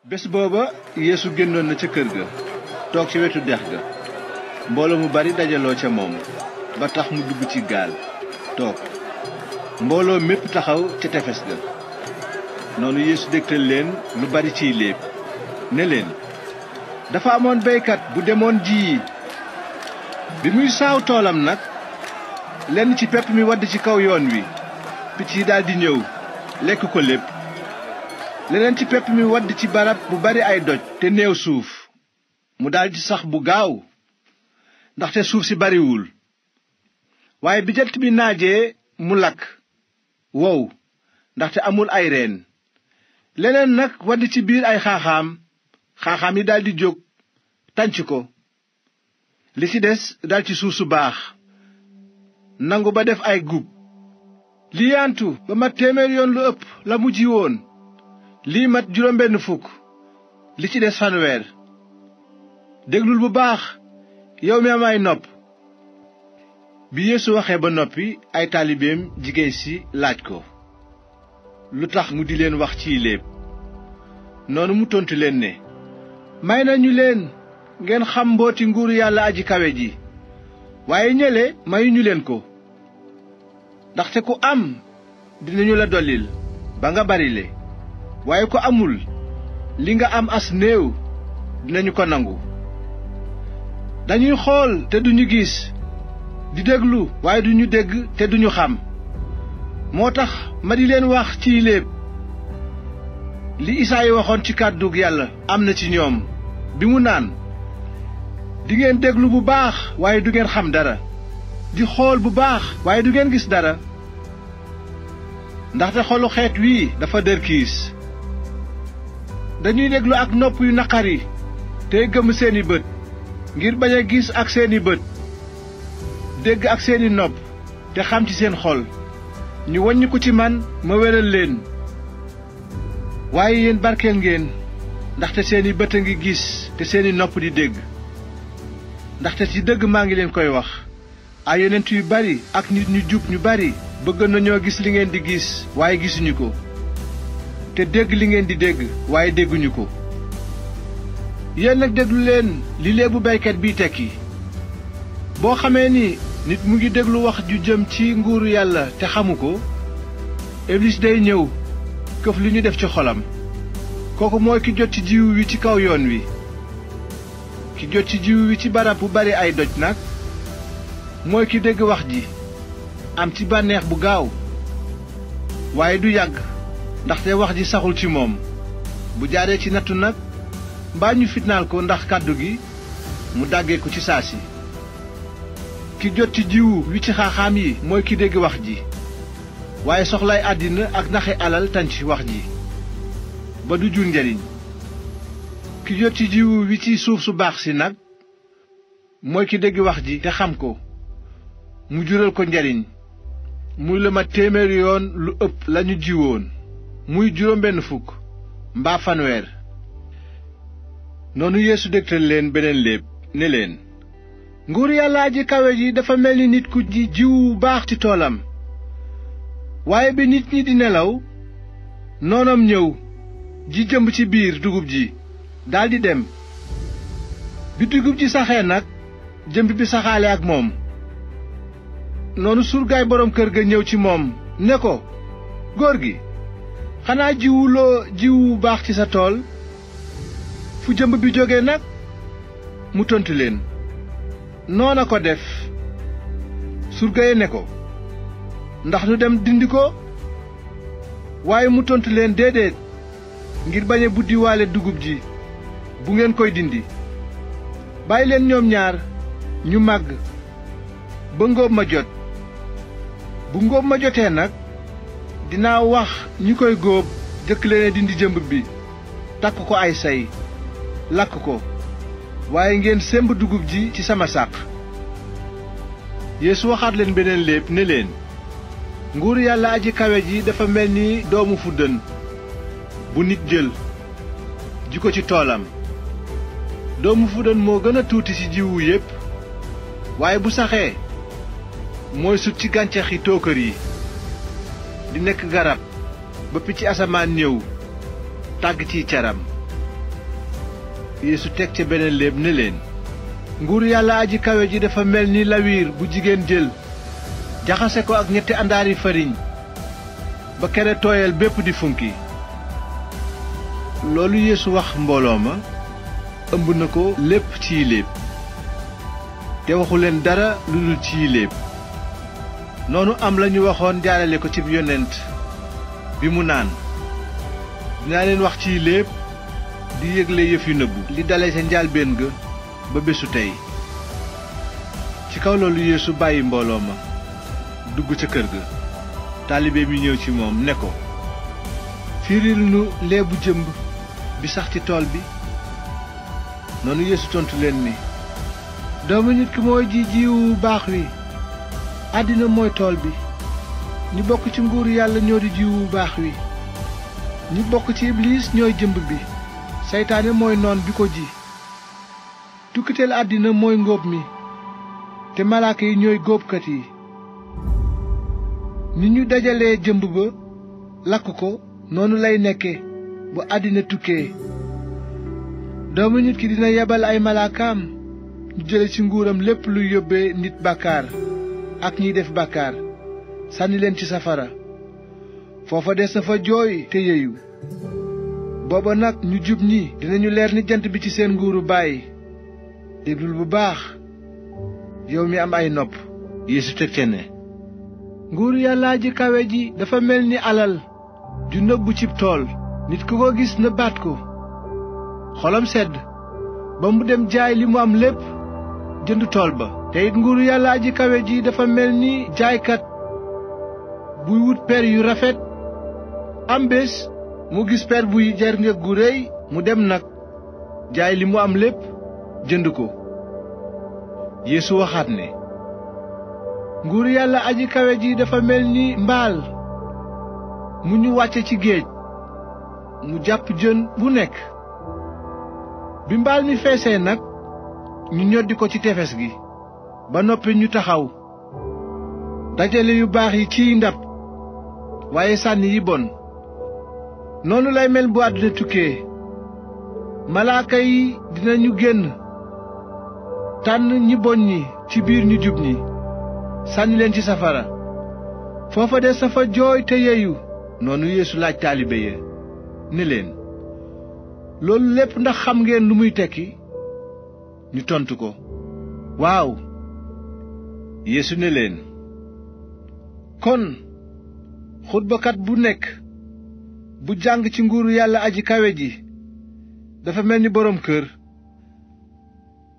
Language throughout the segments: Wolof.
bés booba Yeesu génnoon na ca kër ga toog ci wetu dex ga mbooloo mu bari dajaloo ca moom ba tax mu dugg ci gaal toog mbooloo mépp taxaw ca tefes ga noonu Yeesu dégtal leen lu bari ciy léeb ne leen dafa amoon beykat bu demoon jiyi bi muy saaw toolam nag lenn ci pepp mi wadd ci kaw yoon wi picc yi daldi ñëw lekk ko lépp leneen ci pepp mi wadd ci barab bu bari ay doj te néew suuf mu daldi sax bu gaaw ndaxte suuf si bariwul waaye bi jant bi naajee mu lakk wow ndaxte amul ay reen leneen nag wadd ci biir ay xaaxaam yi daldi jóg tànc ko li ci des dal ci suuf su baax nangu ba def ay gub li yaantu ba mat 100 yoon lu ëpp la mu ji woon lii mat 60 li ci des 100 déglul bu baax yow mi am ay nopp bi Yeesu waxee ba noppi ay taalibeem jigéen si laaj ko lu tax mu di leen wax ciy léeb noonu mu tontu leen ne may nañu leen ngeen xam mbooti nguuru yàlla aji kawe ji waaye ñele mayuñu leen ko ndaxte ku am dinañu la dollil ba nga barile waaye ku amul li nga am as néew dinañu ko nangu dañuy xool te duñu gis di déglu waaye duñu dégg te duñu xam moo tax ma di leen wax ciy léeb li Isaayi waxoon ci kàddug yàlla am na ci ñoom bi mu naan dingeen déglu bu baax waaye du ngeen xam dara di xool bu baax waaye du ngeen gis dara ndaxte xolu xeet wii dafa dërkiis dañuy déglu ak nopp yu naqari tey gëmm seeni bët ngir bañ a gis ak seeni bët dégg ak seeni nopp te xam ci seen xol ñu waññi ko ci man ma wéral leen waaye yéen barkeel ngeen ndaxte seeni bët a ngi gis te seeni nopp di dégg ndaxte ci dëgg maa ngi leen koy wax ay yonent yu bari ak nit ñu jub ñu bari bëgg nañoo gis li ngeen di gis waaye gisuñu ko te dégg li ngeen di dégg waaye dégguñu ko yéen nag déglu leen li léebu baykat bi tekki boo xamee ni nit mu ngi déglu wax ju jëm ci nguuru yàlla te xamu ko iblis day ñëw këf li ñu def ci xolam kooku mooy ki jot ci jiwu wi ci kaw yoon wi ki jot ci jiwu wi ci barab bu bari ay doj nag mooy ki dégg wax ji am ci bànneex bu gaaw waaye du yàgg ndaxte wax ji saxul ci moom bu jaaree ci nattu nag mbaa ñu fitnaal ko ndax kàddu gi mu dàggee ko ci saa si ki jot ci jiwu wi ci xaaxaam yi mooy ki dégg wax ji waaye soxlaay àddina ak naxe alal tànc wax ji ba du jur njariñ ki jot ci jiwu wi ci suuf su baax si nag mooy ki dégg wax ji te xam ko mu jural ko njariñ muy lu mat 100 yoon lu ëpp lañu jiwoon muy 60 mbaa 100 noonu Yeesu dégtal leen beneen léeb ne leen nguur yàlla aji kawe ji dafa mel ni nit ku ji jiwu baax ci toolam waaye bi nit ñi di nelaw noonam ñëw ji jëmb ci biir dugub ji daldi dem bi dugub ji saxee nag jëmb bi saxaale ak moom noonu surgaay boroom kër ga ñëw ci moom ne ko góor gi xanaa jiwuloo jiwu baax ci sa tool fu jëmb bi jóge nag mu tontu leen noona ko def surga yi ne ko ndax nu dem dindi ko waaye mu tontu leen déedéet ngir bañ a buddiwaale dugub ji bu ngeen koy dindi bàyyi leen ñoom ñaar ñu màgg ba ngóob ma jot bu ngóob ma jotee nag dinaa wax ñi koy góob jëkk leen dindi jëmb bi takk ko ay say lakk ko waaye ngeen semb dugub ji ci sama sàq Yeesu waxaat leen beneen léeb ne leen nguur yàlla aji kawe ji dafa mel ni doomu fuddën bu nit jël ji ko ci toolam doomu fuddën moo gën a tuuti ci jiwu yépp waaye bu saxee mooy sut ci gàncaxi tookër yi di nekk garab ba picc asamaan ñëw tàgg ciy caram Yeesu teg ca beneen léeb ne leen nguur yàlla aji kawe ji dafa mel ni lawiir bu jigéen jël jaxase ko ak ñetti àndaari fariñ ba kere tooyal bépp di funki. loolu Yeesu wax mbooloo ma ëmb na ko lépp ciy léeb te waxu leen dara lu dul ciy léeb. noonu am lañu waxoon jaarale ko ci yonent bi mu naan dinaa leen wax ciy léeb di yégle yëf yu nëbbu li dale ca njaalbéen ga ba bésu tey. ci kaw loolu Yeesu bàyyi mbooloo ma dugg ca kër ga. taalibe mi ñëw ci moom ne ko firil nu leebu jëmb bi sax ci tool bi. noonu Yeesu tontu leen ni doomu nit ki mooy ji jiwu baax wi àddina mooy tool bi. ñi bokk ci nguuru yàlla ñoo di jiwu baax wi. ñi bokk ci ibliis ñooy jëmb bi. seytaane mooy noon bi ko ji. tukkiteel àddina mooy ngóob mi te malaaka yi ñooy góobkat yi. ni ñu dajalee jëmb ba lakk ko noonu lay nekke bu àddina tukkee. doomu nit ki dina yebal ay malaakaam ñu jële ci nguuram lépp luy yóbbee nit bàkkaar ak ñiy def bàkkaar sànni leen ci safara. foofa des na fa jooy te yeyu. booba nag ñu jub ñi dinañu leer ni jant bi ci seen nguuru baay. déglul bu baax yow mi am ay nopp. Yeesu teg ca ne nguuru yàlla ji kawe ji dafa mel ni alal ju nëbbu cib tool. nit ku ko gis na baat ko xolam sedd ba mu dem jaay li mu am lépp jënd tool ba. te it nguuru yàlla ji kawe ji dafa mel ni jaaykat buy wut per yu rafet. am bés mu gis per buy jar njëg gu réy mu dem nag jaay li mu am lépp jënd ko. Yeesu waxaat ne nguuru yàlla aji kawe ji dafa mel ni mbaal mu ñu wàcce ci géej mu jàpp jën bu nekk. bi mbaal mi feesee nag ñu ñoddi ko ci tefes gi. ba noppi ñu taxaw dajale yu baax yi ciy ndab waaye sànni yi bon. noonu lay mel bu àdduna tukkee. malaaka yi dinañu génn tànn ñi bon ñi ci biir ñu jub ñi sànni leen ci safara. foofa des na fa jooy te yeyu. noonu Yeesu laaj taalibe ya ne leen loolu lépp ndax xam ngeen lu muy tekki. ñu tontu ko waaw. Yeesu ne leen kon xutbakat bu nekk bu jàng ci nguuru yàlla aji kawe ji dafa mel ni boroom kër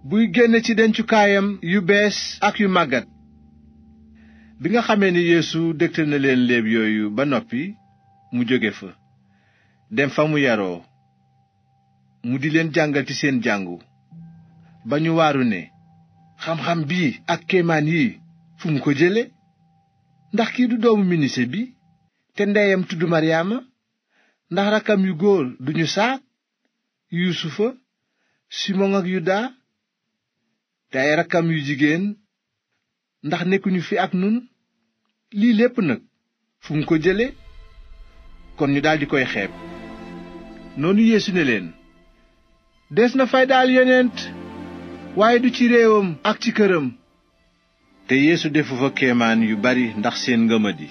buy génne ci dencukaayam yu bees ak yu màggat. bi nga xamee ni Yeesu dégtal na leen léeb yooyu ba noppi mu jóge fa dem fa mu yaroo mu di leen jàngal ci seen jàngu. ba ñu waaru ne xam-xam bii ak kéemaan yi fu mu ko jële. ndax kii du doomu minise bi te ndeyam tudd Maryaama. ndax rakkam yu góor duñu saak Yuusufa Simoŋ ak Yuda te ay rakkam yu jigéen ndax nekkuñu fi ak nun. lii lépp nag fu mu ko jële. kon ñu daldi koy xeeb. noonu Yeesu ne leen des na faydaal yonent waaye du ci réewam ak ci këram. te Yeesu defu fa kéemaan yu bari ndax seen ngëmadi.